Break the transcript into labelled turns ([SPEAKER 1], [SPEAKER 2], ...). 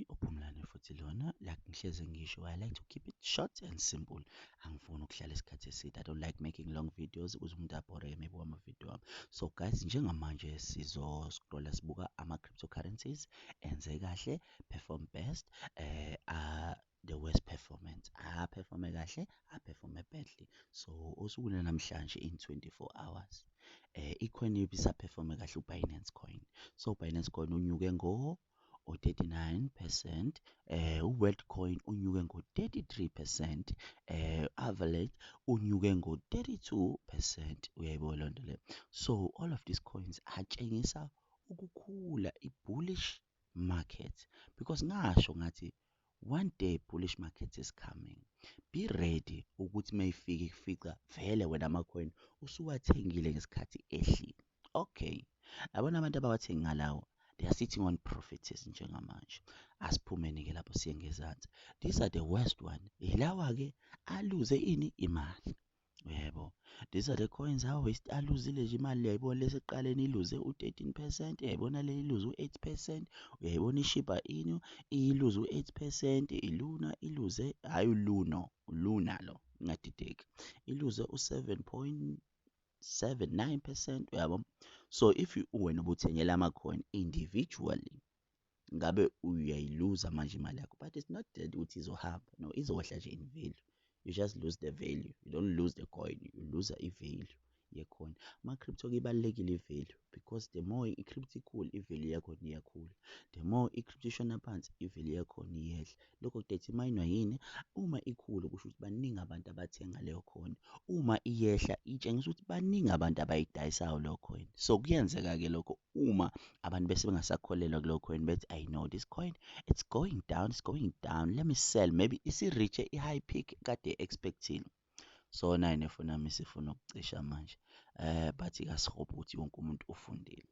[SPEAKER 1] UPhumlani futhi lona, like ngihlezi ngisho, I like to keep it short and simple. Angifuni ukuhlala isikhathi eside. I don't like making long videos ukuze umuntu abhoreke mebuka amavidiyo wami. So guys, njengamanje sizo-scrolla sibuka ama-cryptocurrencies enze kahle, perform best, the worst performance, aperforme kahle, aperforme badly. So osukwini namhlanje in 24 hours, i-coin ibisaperforme kahle u-Binance Coin. So Binance Coin unyuke ngo o-39%, u-Worldcoin unyuke ngo-33%, Avalanche unyuke ngo-32%. Uyayibona leyo nto leyo? So all of these coins atshengisa ukukhula, i-bullish market, because ngasho ngathi one day bullish market is coming. Be ready ukuthi mayifika ikufica vele wena ama-coin usuwathengile ngesikhathi ehlile. Okay, yabona abantu abawathengi ngalawo, they are sitting on profits njengamanje. Asiphumeni-ke lapho siye ngezansi. These are the worst one, yilawa-ke aluze ini imali. Yebo, these are the coins aluzile nje imali. Uyayibona leseqaleni iluze u-13%, uyayibona le iluze u-8%, uyayibona iShiba Inu iluze u-8%, iLuna iluze, hhayi uLuno, uLuna lo, ngingadideki, iluze u-7.79%, uyabo. So if wena ubuthengela ama-coin individually, ngabe uyayiluza manje imali yakho, but it's not that ukuthi izohamba, no, izokwehla nje in value. You just lose the value, you don't lose the coin, you lose i-value ye-coin. Ama-crypto-ke ibalulekile i-value, because the more i-crypto ikhula, i-value yakhona iyakhula, the more i-crypto ishona phansi, i-value yakhona iyehla. Lokho kudetermine-wa yini? Uma ikhula kusho ukuthi baningi abantu abathenga leyo coin, uma iyehla itshengisa ukuthi baningi abantu abayidayisayo leyo coin. So kuyenzeka-ke lokho uma abantu bese bengasakholelwa kuleyo coin, bethi, "I know this coin, it's going down, it's going down, let me sell." Maybe isi-reach-e i-high peak kade expect-ile. So nayi nefoni yami isifuna ukucisha manje, but kasihophe ukuthi wonke umuntu ufundile.